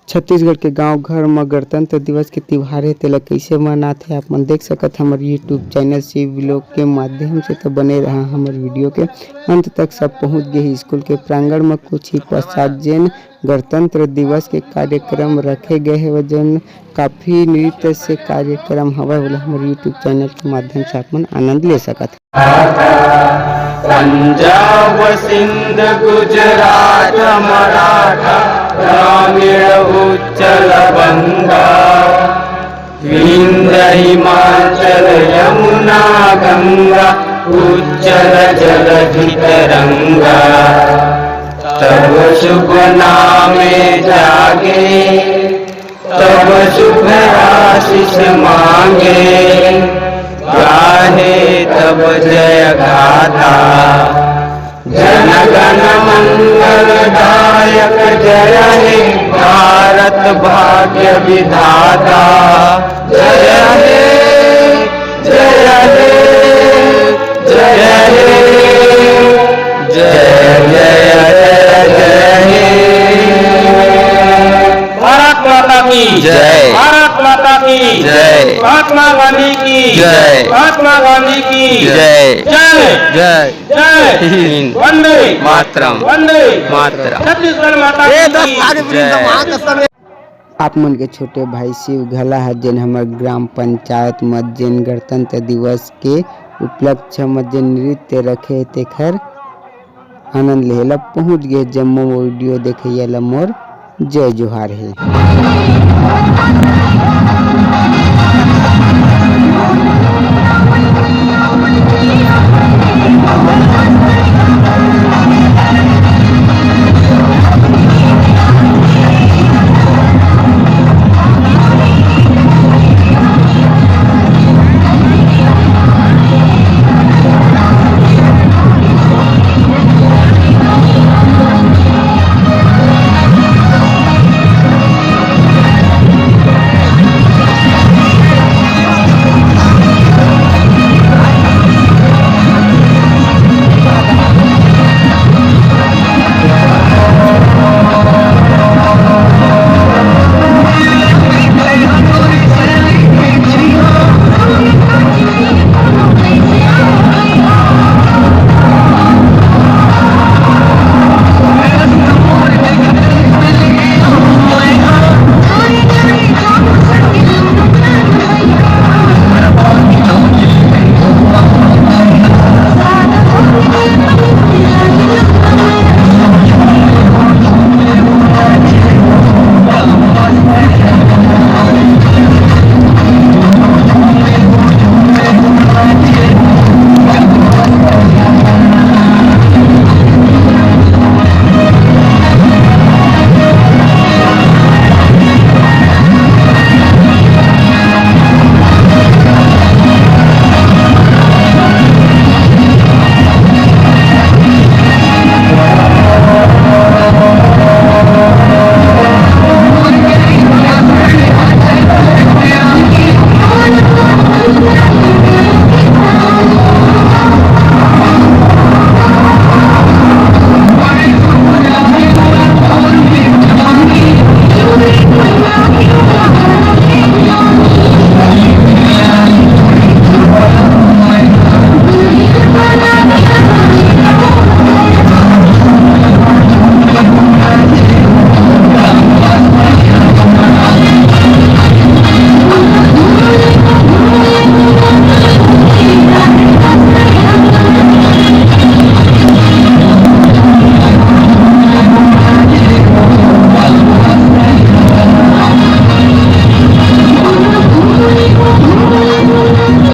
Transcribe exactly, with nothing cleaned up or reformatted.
छत्तीसगढ़ के गांव घर म गणतंत्र दिवस के तिहार हे, तेला कइसे मनाथे, आप मन देख सकत हमर YouTube चैनल शिव व्लॉग के माध्यम से। तो बने रहा हमर वीडियो के अंत तक। सब पहुंच गे हे स्कूल के प्रांगण म। कुछ ही पश्चात जेन गणतंत्र दिवस के कार्यक्रम रखे गए हे, जेन काफी नृत्य से कार्यक्रम हवय, ओला हमर YouTube चैनल के माध्यम से आप मन आनंद ले सकत। पंजाब सिंध गुजरात मराठा द्राविड़ उच्चल बंगा, विंध्य हिमाचल यमुना गंगा उच्चल जलधि तरंगा। तब शुभ नामे जागे, तब शुभ आशीष मांगे, गाहे तब जय गाथा। जन गण मंगल दायक जय हे, भारत भाग्य विधाता। जय हे, जय हे, जय हे, जय जय जय जय हे। भारत माता की जय। भारत माता की जय। महात्मा गांधी की जय। महात्मा गांधी की जय। जय। जय। जय हिंद। वंदे मातरम। वंदे मातरम। छत्तीसगढ़ माता ए, की दस साढ़े जय। आप मन के छोटे भाई शिव घला ह, जेन हमर ग्राम पंचायत म जेन गणतंत्र दिवस के उपलक्ष्य म जेन नृत्य रखे हे, तेखर आनंद लेहे ला पहुंच गे। जम्मो वीडियो देखइया ला मोर जय जोहार हे।